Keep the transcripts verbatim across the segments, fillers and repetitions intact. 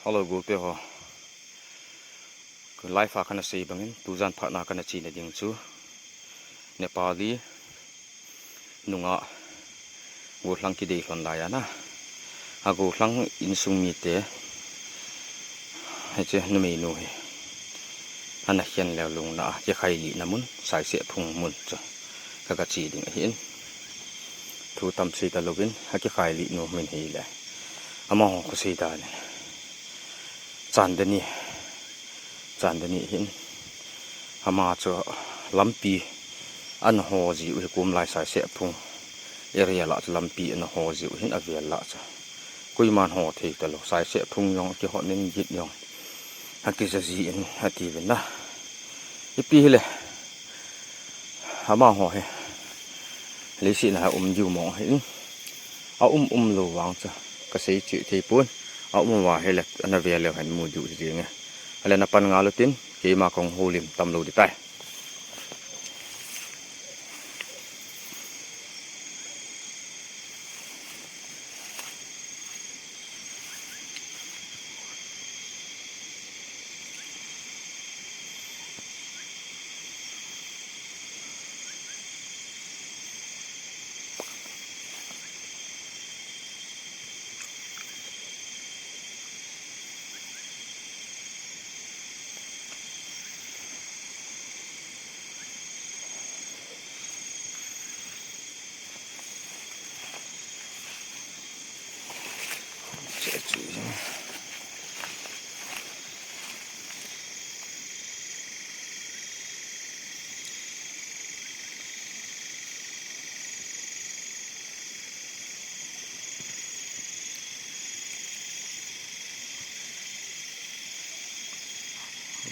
Hello, golte ho. Ka live a kana sei bangin, tujan phatna kana chena ding chu Nepali nungah gollhang kidei lhon lai ana. A gollhang insung mite, hiche numeinu hi ana khen leu lungna a kikhai lihna mun, Saiseh phung mun chu ka, ka che ding ahin. Thu tam sei talouvin, a kikhai lihnu min hile, amaho khosei danin Chandani, Chandani hin, ama chu lampi ana ho jiu hi, kum lai Saiseh phung area lah chu lampi ana ho jiu hin, avel lah chu koiman ho thei talou, Saiseh phung jong kihot in, git jong akija jin atiuvin na. Ipi hile, amaho hi leiset a um diu mong ahin, aum um lou vang chu kasei cheh thei pon, aum uva hile ana ve leu hen mu diu hi jenge. Ale na pan ngal utin, keima kahung houlim tam lou ding tai.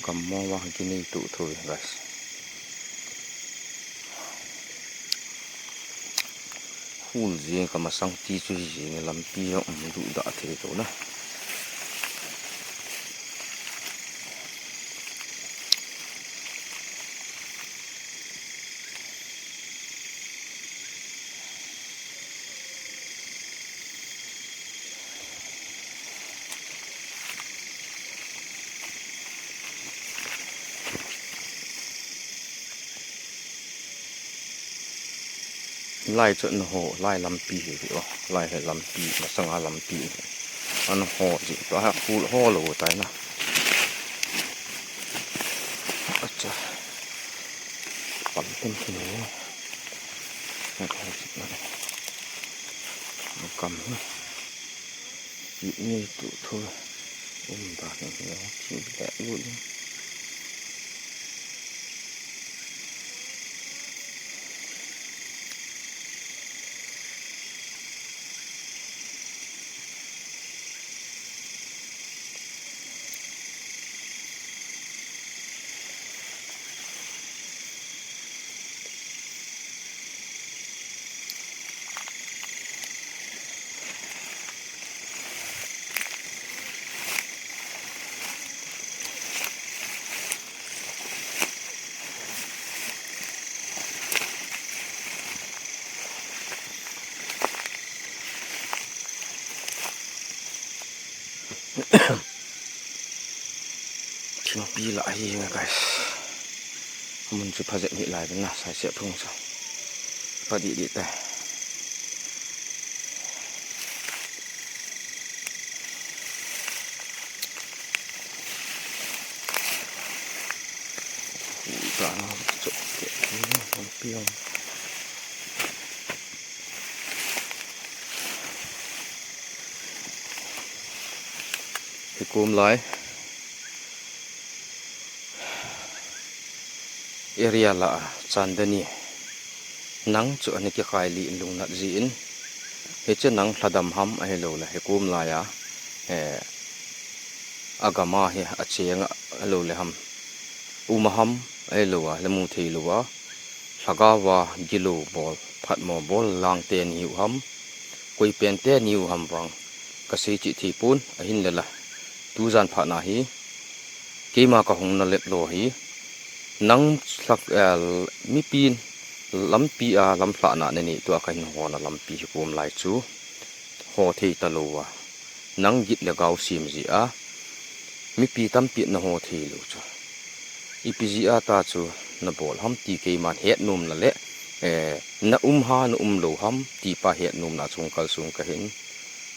Gammo vang kinei tuh thou, guys. Hul jeng ka masang ti chu hi jeng, lampi jong um duh dah thei tou na. Lai chu ana ho, lai lampi hi, hi o, lai hi lampi, masanga lampi hi. Ana ho ji, tua ha khu ho lou tai na. Acha. Pam pen kin ni. Kam ni. It ni tu thu. Um ta ni ni. Chi le lu ni. Thingpi lah ahi nge, guys. Amun chu phajet hih lai vin na, Saiseh phung chu. Pha dih dih tai. Hu ta na, chu, chu, chu, chu, chu. Hikum lai area lah a Chandani nang chu ana kikhai lih in lungnat jin, hiche nang lhadam ham ahilouleh hikum lai a, eh, agam a hi acheng a, ahilouleh ham, um a ham, ahilou a, le mu thei lou a, lhagao a gilou bol, phatmo bol lang te niu ham, koi pen te niu ham vang kasei cheh thei pon, ahinle la, tujan phat na hi, keima kahung na let lou hi, nang lhak, eh, mipin lampi a lamlhahna nanei tua kahin hona lampi hikum lai chu ho thei talou a, nang git le gao sem jeh a, Mipi tampi naho thei lou chu. Ipi jeh a ta chu nabol ham ti keiman hetnomna le, eh, na um ha, na um lou ham ti pa hetnomna chung kalsong kahin.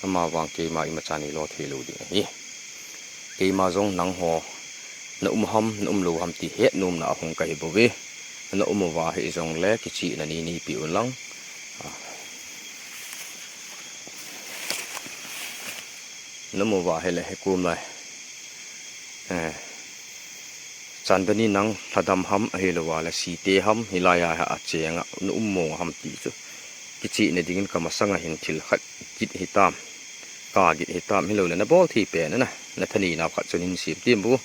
Amavang keima imacha neilo thei lou ding ahi. Keima jong nangho na um ham, na um lou ham ti hetnomna a hung kahi bouve. Na um uva hijongle kichehna nei neipi un lang. Ah. Na um uva hile hikom lai. Eh. Chandani nang lhadam ham ahilouva le site ham hilai a hi acheng a na um mong ham ti chu. Kichehna dingin kamasang a hin thil khat git hitam. Ka git hitam hilou le nabol thei pen na. Na thaneina khat chun hin sem temo.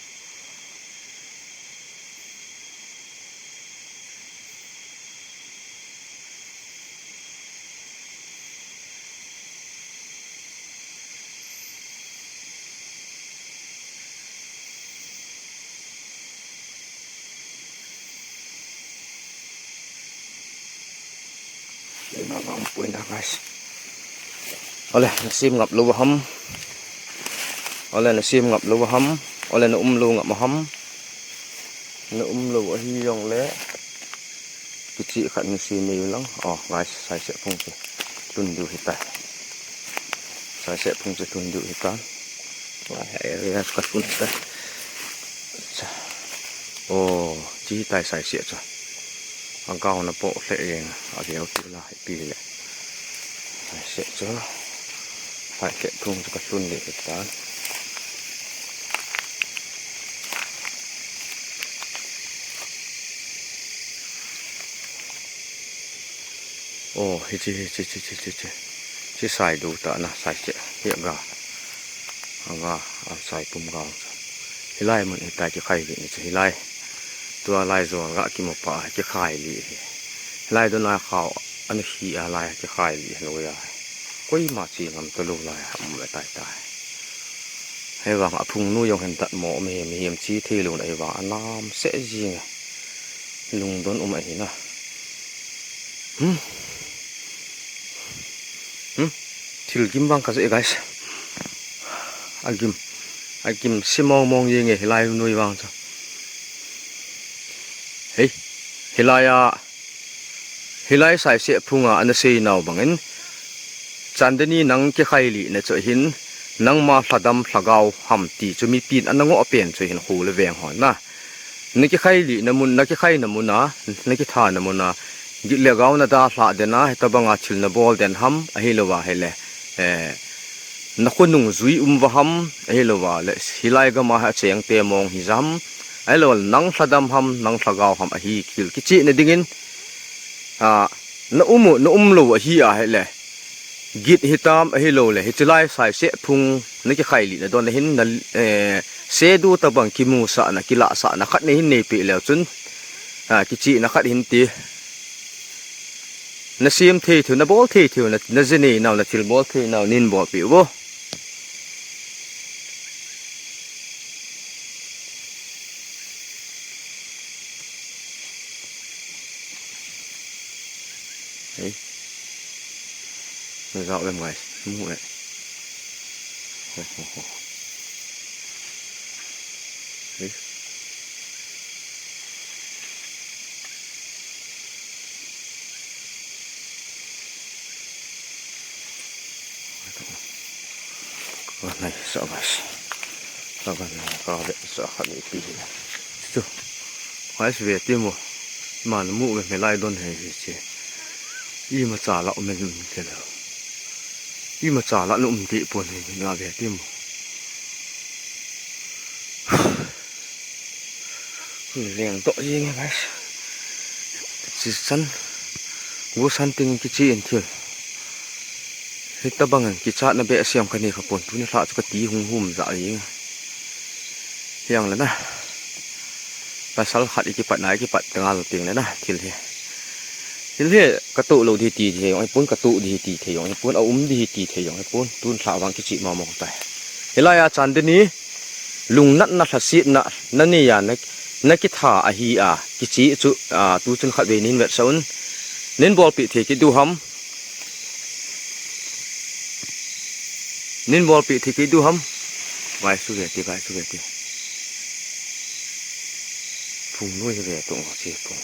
Puina, guys. Ole, na sem ngap lou ham. Ole, na sem ngap lou ham. Ole, na um lou ngap ham. Na um lou ahi jongle. Kicheh khat na sem nei u lang. Oh, guys, saiseh phung chu. Tun diu hitai. Saiseh phung chu tun diu hitai. Wah, area chu katun tai. Cha. Oh, chi tai saiseh chu. Agao na po le eng, a leo ti la hi pi le. Saiseh chu. Saiseh phung chu katun le hitai. Oh, hichi, hichi, hichi, hichi, hichi. Hichi sai du ta na, saiseh, hi aga. Aga, a sai pum gang chu. Hilai mun hitai kikhai lih ni chu hilai. Tua lai jol ga kimu pa, kikhai lih hi. Hilai dona khao, ana hi a lai kikhai lih hi loya. Koima che ngam talou lai, um le tai tai. Hivang a phung nu jong hin tat mo, mihem, mihem che thei lou na hivang, anam seh jing. Lungdon um ahi na. Hmm. Hmm. Thil gim vang ka je, guys. Agim. Agim si mong mong jing e, hilai noi vang chu. Hei. Hilai a. Hilai saiseh phung a ana sei nau bangin. Chandani nang kikhai lih na chu hin. Nangma lhadam lhagao ham ti chu mipin ana ngoh pen chu hin khu le veng hon na. Na kikhai lih na mun, na kikhai na mun a, na kitha na mun a, git le gao na dalha den a, hitabang a thil na bol den ham, ahilouva hile, eh, na khonung jui um va ham, ahilouva le, hilai gam a hi acheng te mong hi jam, ahilou le, nang lhadam ham, nang lhagao ham, ahi thil kichehna dingin, ah, na um u, na um lou ahi a hile, git hitam ahilou le, hichi lai saiseh phung na kikhai lih na don hin na, eh, se du tabang kimusah na, kilah sah na khat na hin nei peh leu chun, ah, kichehna khat hin ti. Na sem thei thei u, na bol thei thei u, na, na je nei nau, na thil bol thei nau, nin bol peh u vo. Hei. Na jao lem, guys. Mu e. Ho, ho, ho. Hei. Ka nai sa, guys. Ka nai, ka ve sa kha ni pi. Chu. Guys, ve temo. Man mu ve me lai don he hi che. Imacha la um in te lo. Imacha la na um ti pon he na ve temo. Leng to jing e, guys. Chi chan. Go san ting kichi in thil. Hitabang in kichatna behseh kani kha pon, tuni lha chu kati hung hum ja jing. Hiang le na. Pasal khat i kipat na, i kipat teng a lo ting le na, thil hi. Thil hi, ka tuh lo di ti thei jong, i pun ka tuh di ti thei jong, i pun a um di ti thei jong, i pun tun thlah vang kichi mama tai. Hilai a Chandani, lungnatna lhasetna, na nei a, na, na kitha ahi a, kichi chu, a, tu chun khat vei nin vetsah un. Nin bolpi thei kit diu ham. Nin bolpi thei kit diu ham. Vai su ve ti, vai su ve ti. Phung noi hi ve tong a chi phung.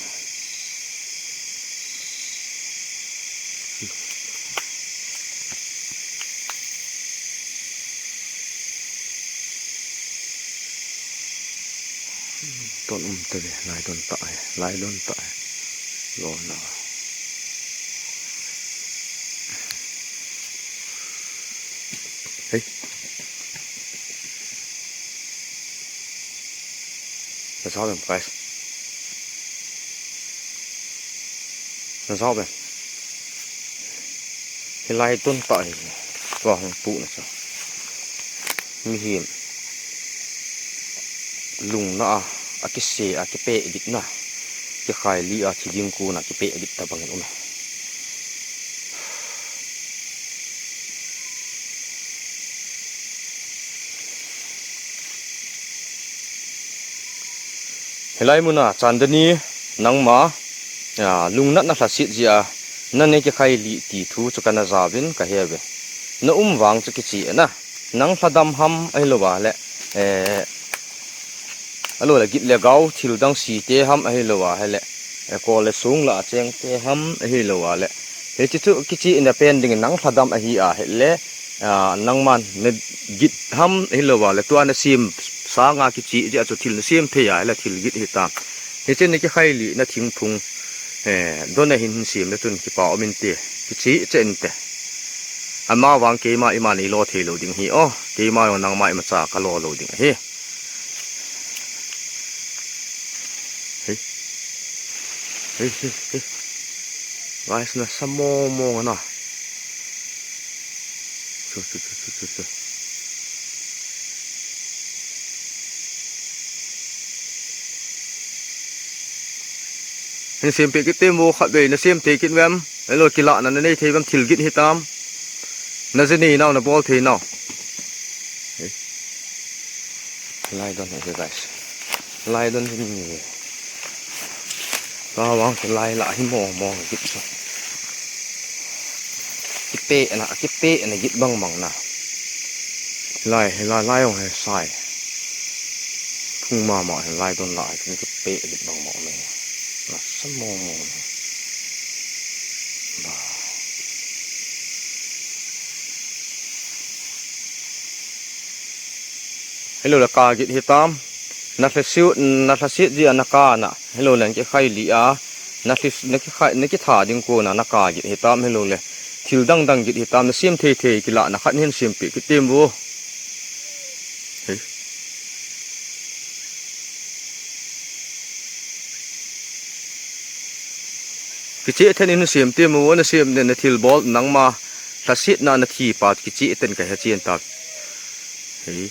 Ton um te ve, lai ton ta e, lai ton ta e. Lo na. Hei. Na sao em, guys. Na sao em. Hilai ton ta hi. Tua hung pu na sa. Mihem. Lungna a, a kise, a kipe git na. Kikhai li a, thi ding kuna, kipe git ta bang um. Hilai muna, Chandani, nangma, a, lungnatna lhaset jia, nane kikhai li ti thu chu kana jauvin kahe uve. Na um vang chu kiche na, nang lhadam ham ahilou va le, eh, ahilou le git le gau thil dang si te ham ahilou va le, eh, kol le sung la cheng te ham ahilou va le. Hiche chu kiche na pen ding nang lhadam ahi a hile, a, nangman na git ham ahilou va le tua na sem sanga kiche jia chu thil na sem thei a hile thil git hi ta. Hiche na kikhai li na thingphung, eh, don a hin sem na chun kipa um inte, kiche che inte. Ama vang keima ima nei lo thei lou ding hi o, keima jong nangma imacha ka lo lou ding ahi. Hei. Hei, hei, hei. Guys, na sa mo mo na. Chu, chu, chu, chu, chu, chu. Hin sem pe kit tem vo khat vei, na sem te kit vem. Ahilou le kilahna na nei thei vem, thil git hitam. Na je nei nau, na bol thei nau. Hei. Lai don hi guys. Lai don hi ni. Ka vang ke lai la hi mo mo git so. Kipe na, kipe na git bang bang na. Lai, lai, lai ong he sai. Phung mama he lai don la hi kipe git bang bang me. Na sa mo mo. Ba. Ahilou le ka git hitam. Na lhasiu, na lhaset jia na ka na. Ahilou le kikhai li a. Na lhis, na kikhai, na kitha ding kuna na ka git hitam ahilou le. Thil dang dang git hitam na sem thei thei kilahna khat hin sem pe kit tem vo. Hei. Kiche then in sem tem vo, na sem ne na thil bol nangma lhasetna na thi pa kiche then ka he chen ta. Hei.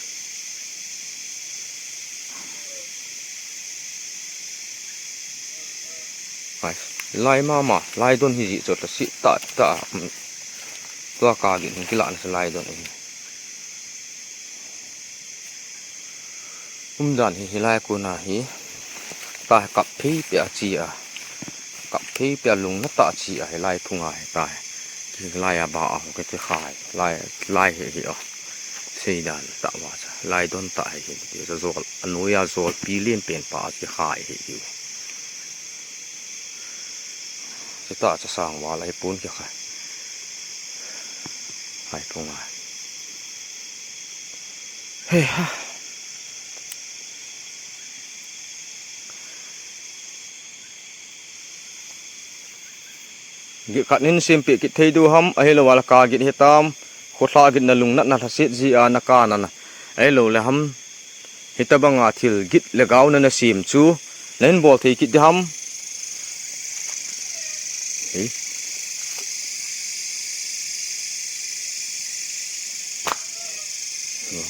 Ai, lai mama, lai don hi ji chu lhaset ta ta. Um, tua ka din kilahna sa lai don hi. Umdan hi hilai kuna hi. Ka kap phei pe a chi a. Kap phei pe a lungna ta chi a hilai phunga hi ta. Hilai a ba a ho ke te khai. Lai, lai hi hi o. Seidan ta wa cha. Lai don ta hi hi. Ti sa jol. Anoi a jol pi lien pen pa a chi khai hi hi. Chutah chu sang val ahi pon kikhai. Hai pon ngai. Hei ha. Git khat nin sem pe kit thei diu ham, ahilou le ka git hitam, khotha git na lungnatna lhaset jia na ka na na. Ahilou le ham. Hitabanga thil git le gau na na sem chu, na hin bol thei kit di ham. Hei.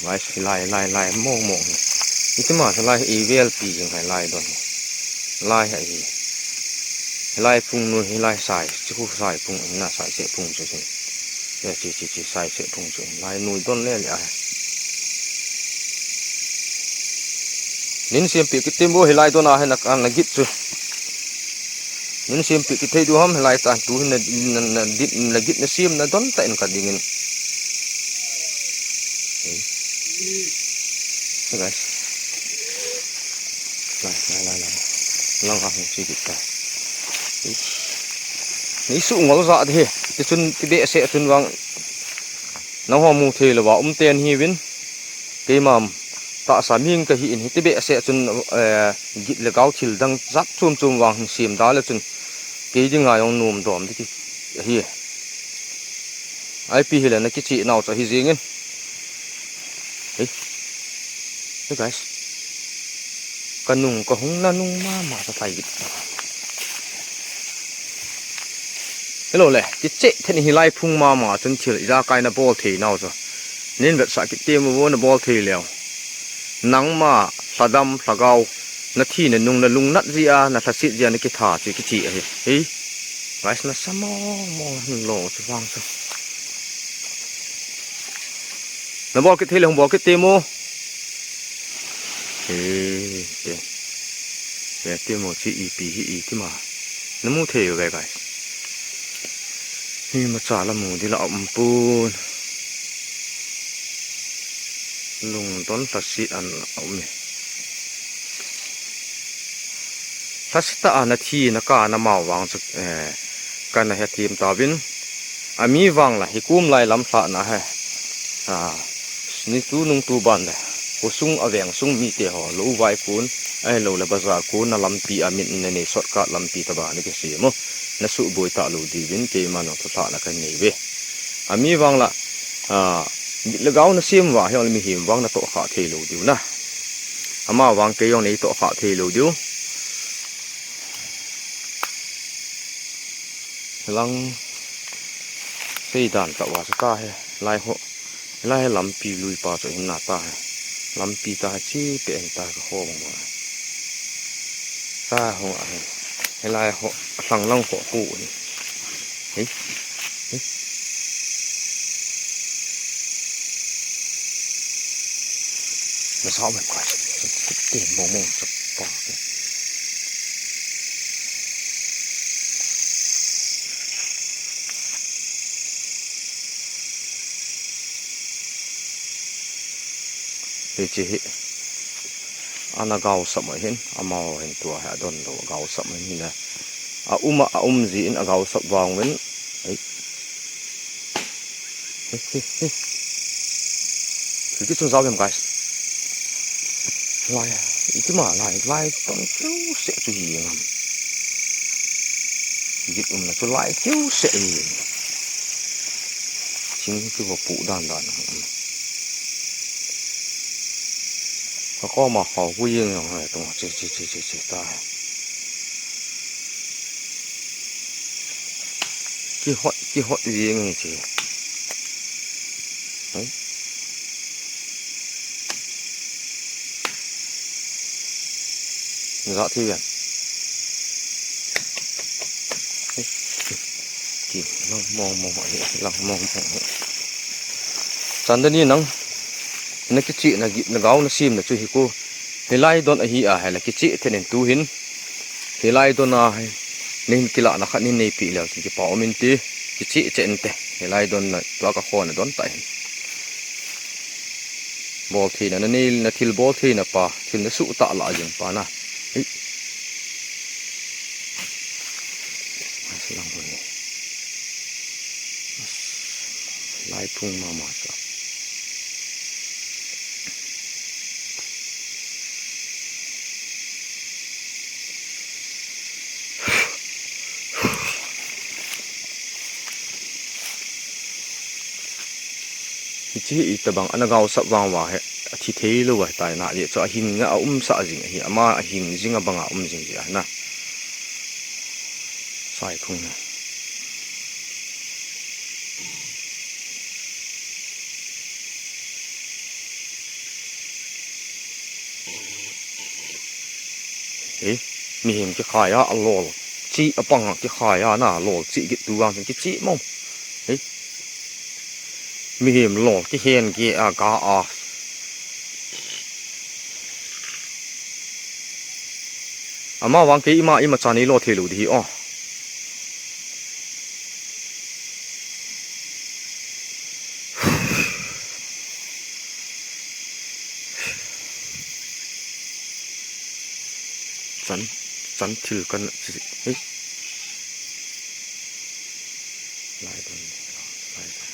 Lai, lai, lai, lai, mong, mong. Iti ma, lai, i vel pi jing hai, lai don. Lai hai. Lai phung nu, lai sai, chu sai phung, na sai se phung chu. Ya, chi, chi, chi, sai se phung chu. Lai nu don le le ai. Nin sem pe kit tem vo hilai don a hin na, na git chu. Nin sem pe kit thei diu ham hilai tan tu hin na, na, na git, na git na sem na don ta in ka dingin. Hey. Hey guys. Lai, lai, lai, lai. Lang a hung chi kit ta. Nei su ngol ja de hi. Ti chun ti behseh chun vang. Nangho mu thei lou va um ten hi vin. Keima tahsa mihing ka hi in hi ti behseh chun, eh, git le gau thil dang jat chum chum vang hung sim da le chun. Kei ding a jong nom dom di ki hi. Ai pi hi le na kichi nau cha hi jing in. Hey. Hey guys. Ka nung ka hung na nung mama ta tai git. Hello le, kiche then hi lai phung mama chun thil ija kai na bol thei nau chu. Nin vetsah kit temo vo na bol thei leu. Nangma, lhadam, lhagao, na thi na nung na lungnat jia, na lhasit jia na kitha chu kichi ahi. Hey. Guys, na sa mong mong hin lo chu vang chu. Na bol kit thei le hung bol kit temo. He, he. He, temo chi ipi hi iti ma. Na mu thei ve guys. Hi ma cha la mu di la um pun. Lungdon lhasit an um e. Lhasit a na thi na ka na mau vang chu, eh, ka na he thim ta vin. Ami vang la hi kum lai lam lha na he. Ah, ni tu nung tu ban le. Khosung a veng sung mite ho, lou vai kun, ahilou le bazar kun, na lampi a min na nei shortcut lampi ta ba ni kisem u. Na suboi ta lou di vin, keima nang thu lha na ka nei ve. Ami vang la, ah, le gau na sem va, hi ol mihem vang na toh kha thei lou diu na. Ama vang kei jong nei toh kha thei lou diu. Lang sei dan ta wa ta he. Lai ho. Lai he lampi lui pa chu hin na ta he. Lampi ta he chi pe en ta ka ho bang bang. Ta ho a he. He lai ho. Lang lang ho ho he. He. He. Na sa me ka. Te mo mo cha pa. Hiche hi. Ana gaosap mai hin, amaho hin tua hi adon lou, gaosap mai hin le. A um a, a um ji in agaosap vang uvin. Ei. Hi, hi, hi. Thil kichun jao em, guys. Lai, iti ma lai, lai ton keu se chu hi ngam. Git umna chu lai keu se hi. Ching kiva pu dan dan. Ka koma ho hui jeng jong hai tong che che che che che ta. Kihot, kihot jeng hi che. Hai. Za thi yan. Hai. Ki lang mong mong hai, lang mong mong hai. Chandani nang, na kichi na git na gao na sim na chu hi ko. Hilai don ahi a, hela kichi then in tu hin. Hilai don a, nin kila na khat nin nei pi leu, kipa um in ti, kichi che in te. Hilai don na, tua ka khon na don ta hin. Bol thei na, na nei, na thil bol thei na pa, thil na su ta la jeng pa na. Hi. Ai, sa lang bol ni. Lai phung mama sa. Hiche hi itobang ana gaosap vang uva hi, athi thei lou ahi tai na, ajeh chu ahing a umsah jing ahi, ama ahing jing a banga um jing jeh ahi na. Sai phung na. Hi, mihem kikhai a, alol. Chi apang a kikhai a, na lol chi git tu vang kichi mo. Hi. Mihem lol kihen ge a ga a. Ama vang kei ima, ima cha nei lo thei lou di hi o. Chan. Chan thil kan chi. Hei. Lai don. Lai don.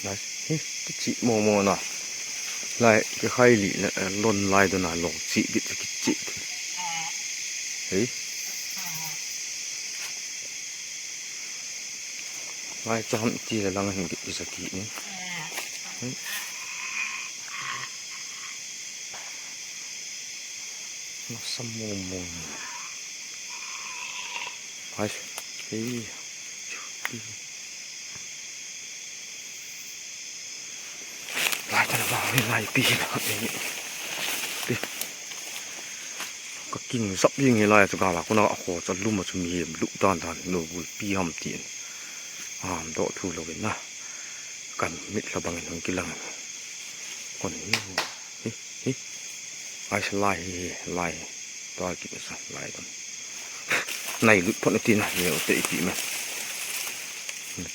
Lai, hi, kichi mo mo na. Lai, kikhai li na, eh, lon lai don na, lon chi bit kichi. Hei. Lai, cham ti la lang hin ki sa ki ni. Hmm. Nasa mo mo. Ai, hei. Lai ta ba, lai pi na. Pi. Ka king sap jing hi lai chu ka la, kona a kho cha lum a chu mihem lu dan dan lo bul pi ham tin. Ham do thu lo na. Kan mit la bang in hung kilang. Kon hi. Hi, hi. Ai sa lai hi, hi, lai. Tua kit sa lai kon. Nai lut phot na tin a, ni o te iti me.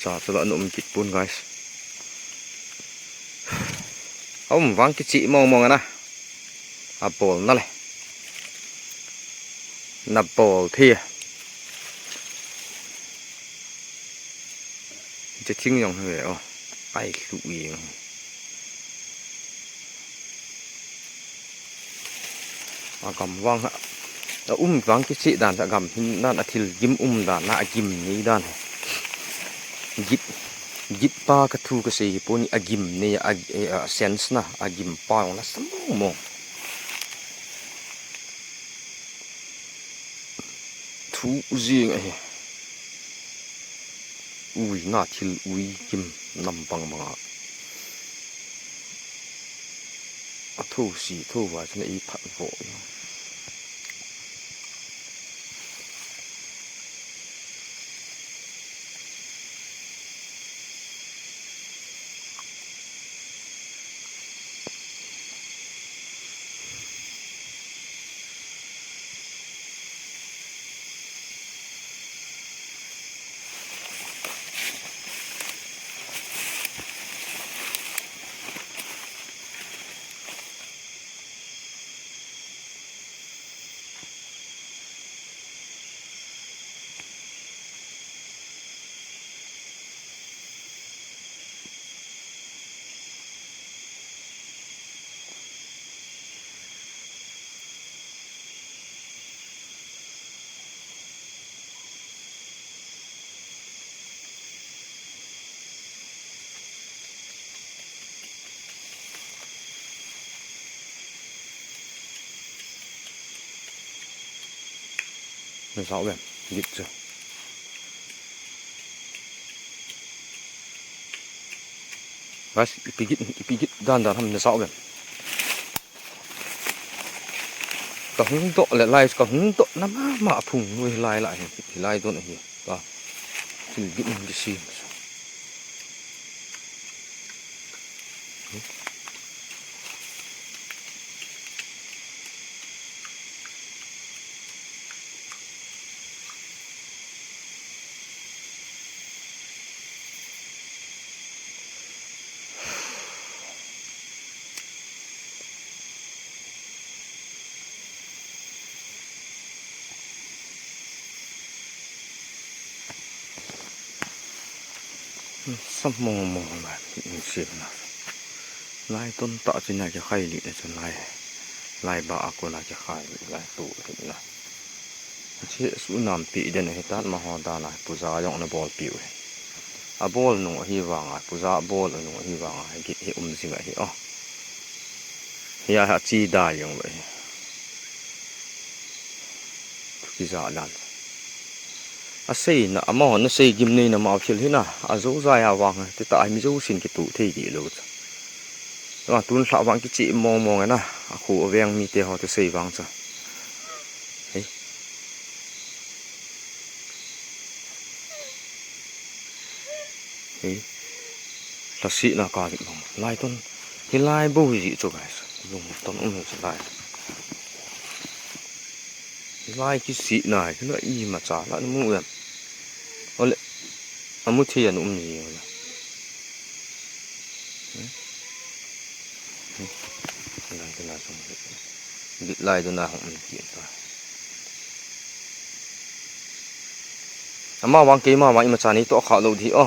Cha cha la no um kit pon, guys. Um vang kichi mo mo na. A bol na le. Na bol thi. Che ching jong he o. Ai lu i. A gam vang a um vang kichi dan a gam hin dan a thil gim um dan a gim ni dan. Git, git pa ka thu ka sei hi pon a gim ni a, a sense na a gim pa jong na sa mo mo. Thu jing ahi. Ui, na thil ui kim nam bang bang a. A thu si, thu va chun ei phat vo. Na sao ve, git chu. Guys, ipi git, ipi git dan dan ham na sao ve. Ka hung doh le lai, ka hung doh na mama a phung noi lai lai, lai don ahi. Ka thil git in kisim. Sa mong mong lai, in sim na. Lai ton ta chu na kikhai li na chu lai. Lai ba a kona kikhai li lai tu na. Che su nampi den ahi tan, amaho dan a puja jong ana bolpiu ahi. Abol nung ahi vang a, puja abol nung ahi vang a, git hi um jing ahi o. Hia hi achi da jong lo ahi. Thu kija dan. Aseina, amahon asei gimneina ma thil hi na, ajo jai a vang, ti ta hi mi jousen kitu thei di lo chu. Vang tun lha vang kichi mong mong na, akhu aveng mite ho te sei vang chu. Hei. Hei. Lhasihna ka dik bang. Lai ton. Hilai bou hi ji chu guys. Lung ton um hi chu lai. Hilai kisihna hi la imacha la na mu em. Ole. Amu thei an um ji ole. Hmm? Hmm. Hilai tuna sung. Bit lai tuna hung um ti ta. Amavang keima vang imacha nei toh kha lou di o.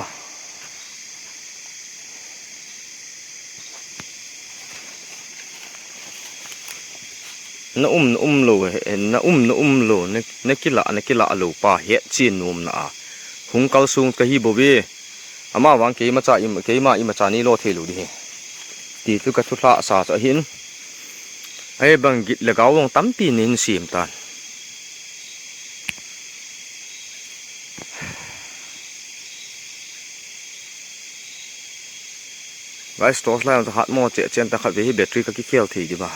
Na um, na um lou, eh, na um, na um lou, na, na kila, na kila lou pa hetchet nomna a hung kalsong kahi bou ve. Amavang keima cha im, keima imacha nei lo thei lou di hi. Ti chu ka thulhah sa chu ahin. Ahivang git le gau jong tampi nei sem tan. Guys, torch light chu hat mo che chen ta khat ve hi battery ka kikhel thei di ba.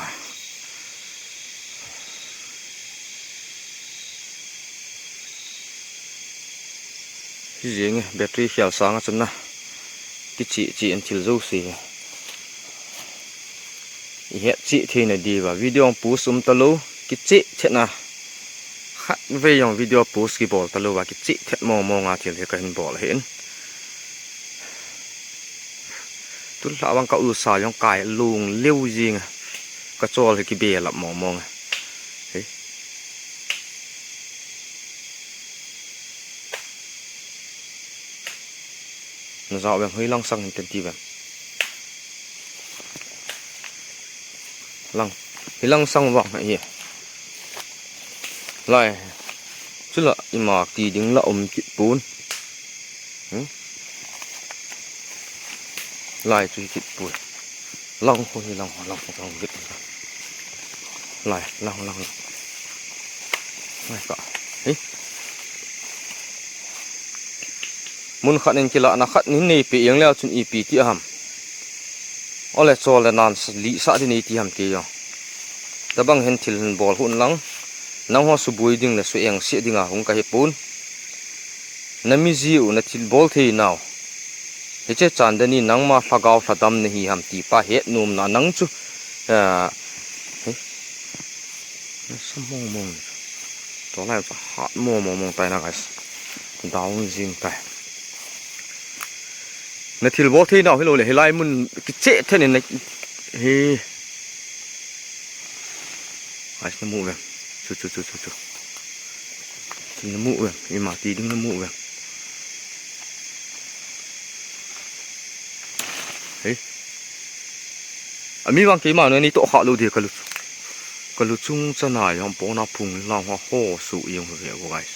Hi jing e, battery khel sang a chun na. Kicheh cheh in thil jouse. I hetchet theina diuva, video post um talou, kicheh thet na. Khatvei jong video post kibol talou va, kicheh thet mong mong a thil hi kahin bol ahin. Tulha vang ka u sa jong kai lung leu jing a. Ka chol hi kibelap mong mong a. Hei. Na jao vem, hoi lang sang hin ten ti vem. Lang. Hi lang sang vang hi. Lai. Chula ima ti ding la um kit pon. Hmm? Lai chu hi kit pon. Lang ho hi lang ho, lang ho, lang ho. Lai, lang, lang, lang. Lai ka. Hei. Mun khat in kila na khat nin nei pe jeng leu chun ipi ti ham. Ole chol le nan s-, lih sah di nei ti ham ti jong. Tabang hin thil hin bol hun lang. Nangho suboi ding le su eng se ding a hung kahi pon. Na mi ji u na thil bol thei nau. Hiche Chandani nangma lhagao lhadam nahi ham ti pa het nom na nang chu. Ah, hei. Sa mong mong. Tolai chu hat mong mong mong tai na guys. Down jing tai. Na thil bol thei nau hilou le hilai mun kicheh thet in na hi. Guys, na mu ve. Chu, chu, chu, chu, chu. Thil na mu ve. Ima ti ding na mu ve. Hei. Ami vang keima nei toh kha lou di ka lu. Ka lu chung chana jong pona phung lang ho ho su jong ve guys.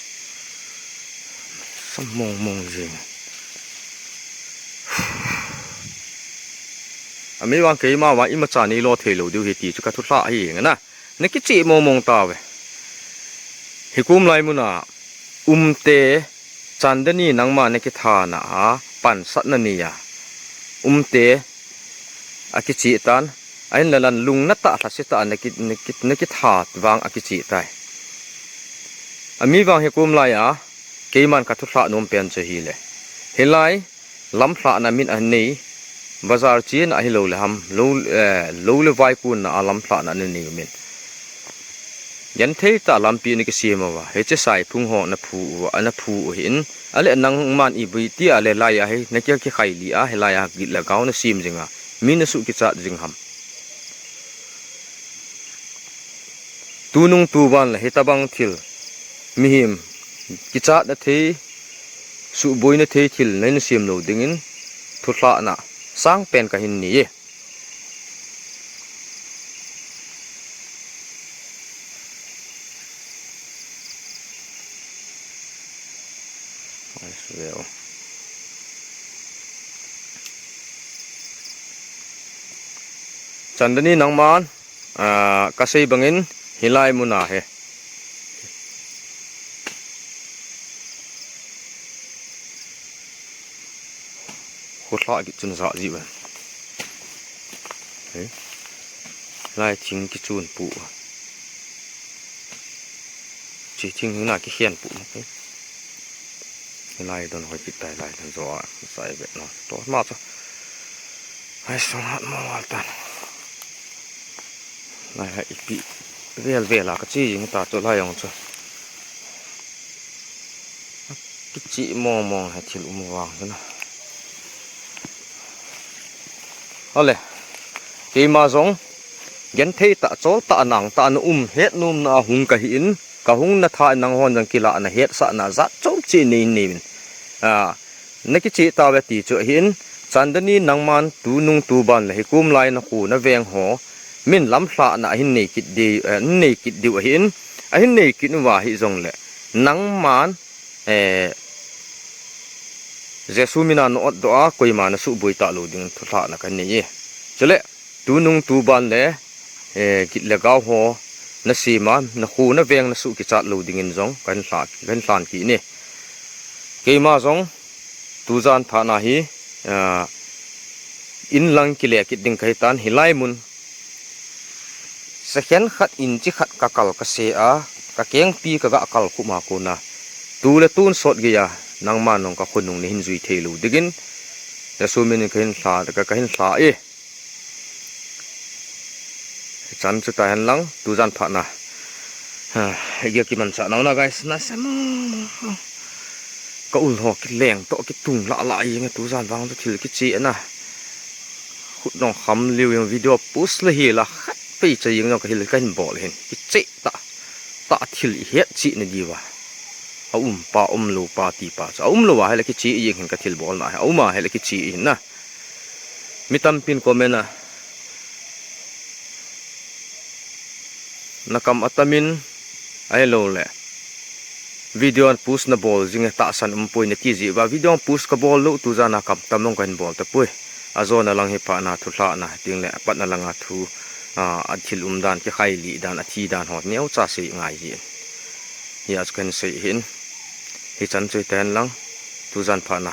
Sa mong mong jing. Ami vang keima vang imacha nei lo thei lou diu hi ti chu ka thulha hi nge na. Na kicheh mong mong ta ve. Hi kum lai muna umte Chandani nangma na kithana a pansatna ni a. Umte a kicheh tan. Ahin la lan lung na ta lhase ta na ki, na ki, na kitha vang a kicheh tai. Ami vang hi kum lai a keiman ka thulha nom pen chu hi le. Hilai lamlhahna min a nei, bazar china ahilou le ham, lou, eh, lou le vai kunna a lamlhahna ana nei min. Genthei ta lampi ana kisem uva, hiche saiphung ho ana phu uva, ana phu u hin, ale nangman ipi ti a le lai a hi, na kia kikhai li a, hilai a git le gau na sem jing a, mi na su kichat jing ham. Tunung tuvan le hitabang thil, mihem kichatna thei, suhboina thei thil nei na sem lou dingin thulhahna sang pen kahin nei e. Chandani nangman, ah, kasei bangin hilai muna hi. Khulha kit chun ja ji ven. Hei. Lai thing kichun pu. Chi thing hina kikhen pu. Hei. Lai don hoi kit tai lai don jo a. Sai ve no. To ma cha. Hai sung hat mo wal tan. Lai hai ipi vel vel a ka chi jing ta chu lai jong chu. Kichi mong mong hai thil um vang chu na. Ole. Keima jong genthei ta chol ta nang ta na um het num na hung ka hi in ka hung na tha nang hon jong kila na het sa na jat chom chi nei nei in. A, na kichi ta ve ti chu hin Chandani nangman tu nung tu ban le hi kum lai na khu na veng ho min lam hla na hin nei kit di, eh, nei kit diu hin a hin nei kit nu va hi jong le nangman, eh, Jesu mina na ot do a koima na su bui ta lo ding thu hla na kan nei e. Chule tu nung tu ban le, eh, kit le gau ho na sima na khu na veng na su kichat lo ding in jong kan hla kan hlan ki ni. Keima jong tu jan pha na hi, ah, in lang kile kit ding ka hi tan hi lai mun. Second khat in chi khat ka kal ka se a, ka keng pi ka ga kal khu ma ko na. Tu le tun sot ge ya, nangma nong ka khun nung ni hin zui thei lo digin. Jesu min ka hin hla, ka, ka hin hla e. Chan chu ta hen lang, tu jan pha na. Ha, ge ki man cha na na guys, na sem. Ka ul ho ki leng to ki tung la la i nge tu jan vang tu thil ki chi na. Khut nong kham liu jong video post le hi la khat pei cha jing jong ka hil ka hin bol hin. Ki che ta. Ta thil i het chi na diu va. A um pa um lo pa ti pa cha. A um lo va hele ki chi jing hin ka thil bol na. A um a hele ki chi hin na. Mi tampin comment a. Na kam atamin ai lo le. Video an post na bol jing e tahsan um poi na ti ji va. Video an post ka bol lo tu jan a kam tam long ka hin bol ta poi. A jo na lang hi pha na thu hla na ting le a pat na lang a thu, a, a thil um dan ki khai li dan a thi dan ho neo cha sei ngai ji. Hi a chu kan sei hin. Hi chan chu ten lang tu jan pha na.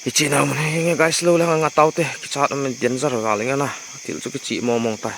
Hi chi na mun hi nge guys lo lang nga tau te ki chat um den jar ga le nga na. Thil chu ki chi mo mong ta.